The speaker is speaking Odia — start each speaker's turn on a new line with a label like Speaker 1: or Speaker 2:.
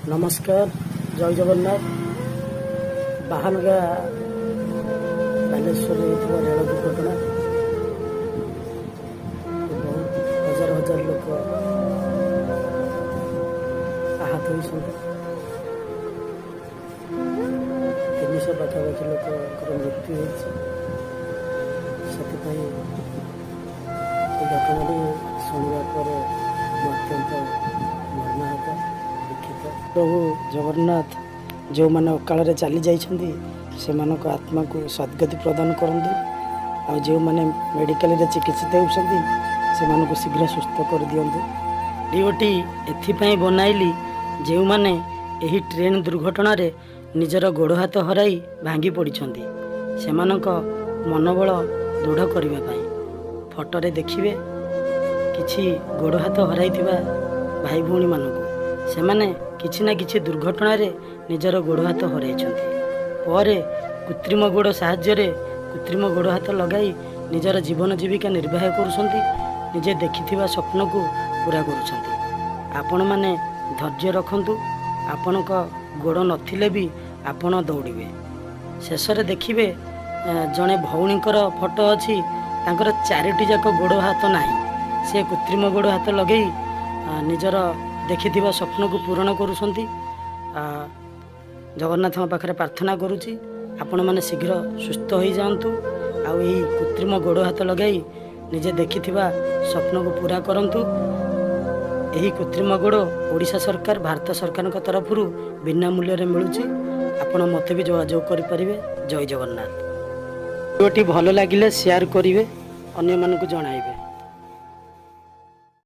Speaker 1: ନମସ୍କାର, ଜୟ ଜଗନ୍ନାଥ। ବାହାନଗା ବାଲେଶ୍ୱରରେ ହେଇଥିବା ରେଳ ଦୁର୍ଘଟଣା, ବହୁତ ହଜାର ହଜାର ଲୋକ ଆହତ ହୋଇଛନ୍ତି। 300 ପାଖାପାଖି ଲୋକଙ୍କର ମୃତ୍ୟୁ ହୋଇଛି। ସେଥିପାଇଁ ଏ ଘଟଣାଟି ଶୁଣିବା ପରେ ମୁଁ ଅତ୍ୟନ୍ତ ମର୍ମାହତ, ଦୁଃଖିତ। ପ୍ରଭୁ ଜଗନ୍ନାଥ ଯେଉଁମାନେ ଅକାଳରେ ଚାଲି ଯାଇଛନ୍ତି, ସେମାନଙ୍କ ଆତ୍ମାକୁ ସଦ୍ଗତି ପ୍ରଦାନ କରନ୍ତୁ ଆଉ ଯେଉଁମାନେ ମେଡ଼ିକାଲରେ ଚିକିତ୍ସିତ ହେଉଛନ୍ତି, ସେମାନଙ୍କୁ ଶୀଘ୍ର ସୁସ୍ଥ କରିଦିଅନ୍ତୁ। ଭିଡ଼ିଓଟି ଏଥିପାଇଁ ବନାଇଲି, ଯେଉଁମାନେ ଏହି ଟ୍ରେନ୍ ଦୁର୍ଘଟଣାରେ ନିଜର ଗୋଡ଼ ହାତ ହରାଇ ଭାଙ୍ଗି ପଡ଼ିଛନ୍ତି, ସେମାନଙ୍କ ମନୋବଳ ଦୃଢ଼ କରିବା ପାଇଁ। ଫଟୋରେ ଦେଖିବେ କିଛି ଗୋଡ଼ ହାତ ହରାଇଥିବା ଭାଇ ଭଉଣୀମାନଙ୍କୁ। ସେମାନେ କିଛି ନା କିଛି ଦୁର୍ଘଟଣାରେ ନିଜର ଗୋଡ଼ ହାତ ହରାଇଛନ୍ତି। ପରେ କୃତ୍ରିମ ଗୋଡ଼ ସାହାଯ୍ୟରେ କୃତ୍ରିମ ଗୋଡ଼ ହାତ ଲଗାଇ ନିଜର ଜୀବନ ଜୀବିକା ନିର୍ବାହ କରୁଛନ୍ତି, ନିଜେ ଦେଖିଥିବା ସ୍ୱପ୍ନକୁ ପୂରା କରୁଛନ୍ତି। ଆପଣମାନେ ଧୈର୍ଯ୍ୟ ରଖନ୍ତୁ। ଆପଣଙ୍କ ଗୋଡ଼ ନଥିଲେ ବି ଆପଣ ଦୌଡ଼ିବେ। ଶେଷରେ ଦେଖିବେ ଜଣେ ଭଉଣୀଙ୍କର ଫଟୋ ଅଛି। ତାଙ୍କର ଚାରିଟି ଯାକ ଗୋଡ଼ ହାତ ନାହିଁ। ସେ କୃତ୍ରିମ ଗୋଡ଼ ହାତ ଲଗେଇ ନିଜର ଦେଖିଥିବା ସ୍ୱପ୍ନକୁ ପୂରଣ କରୁଛନ୍ତି। ଜଗନ୍ନାଥଙ୍କ ପାଖରେ ପ୍ରାର୍ଥନା କରୁଛି, ଆପଣମାନେ ଶୀଘ୍ର ସୁସ୍ଥ ହୋଇଯାଆନ୍ତୁ ଆଉ ଏହି କୃତ୍ରିମ ଗୋଡ଼ ହାତ ଲଗାଇ ନିଜେ ଦେଖିଥିବା ସ୍ୱପ୍ନକୁ ପୂରା କରନ୍ତୁ। ଏହି କୃତ୍ରିମ ଗୋଡ଼ ଓଡ଼ିଶା ସରକାର, ଭାରତ ସରକାରଙ୍କ ତରଫରୁ ବିନା ମୂଲ୍ୟରେ ମିଳୁଛି। ଆପଣ ମୋତେ ବି ଯୋଗାଯୋଗ କରିପାରିବେ। ଜୟ ଜଗନ୍ନାଥ। ଭିଡ଼ିଓଟି ଭଲ ଲାଗିଲେ ସେୟାର କରିବେ, ଅନ୍ୟମାନଙ୍କୁ ଜଣାଇବେ।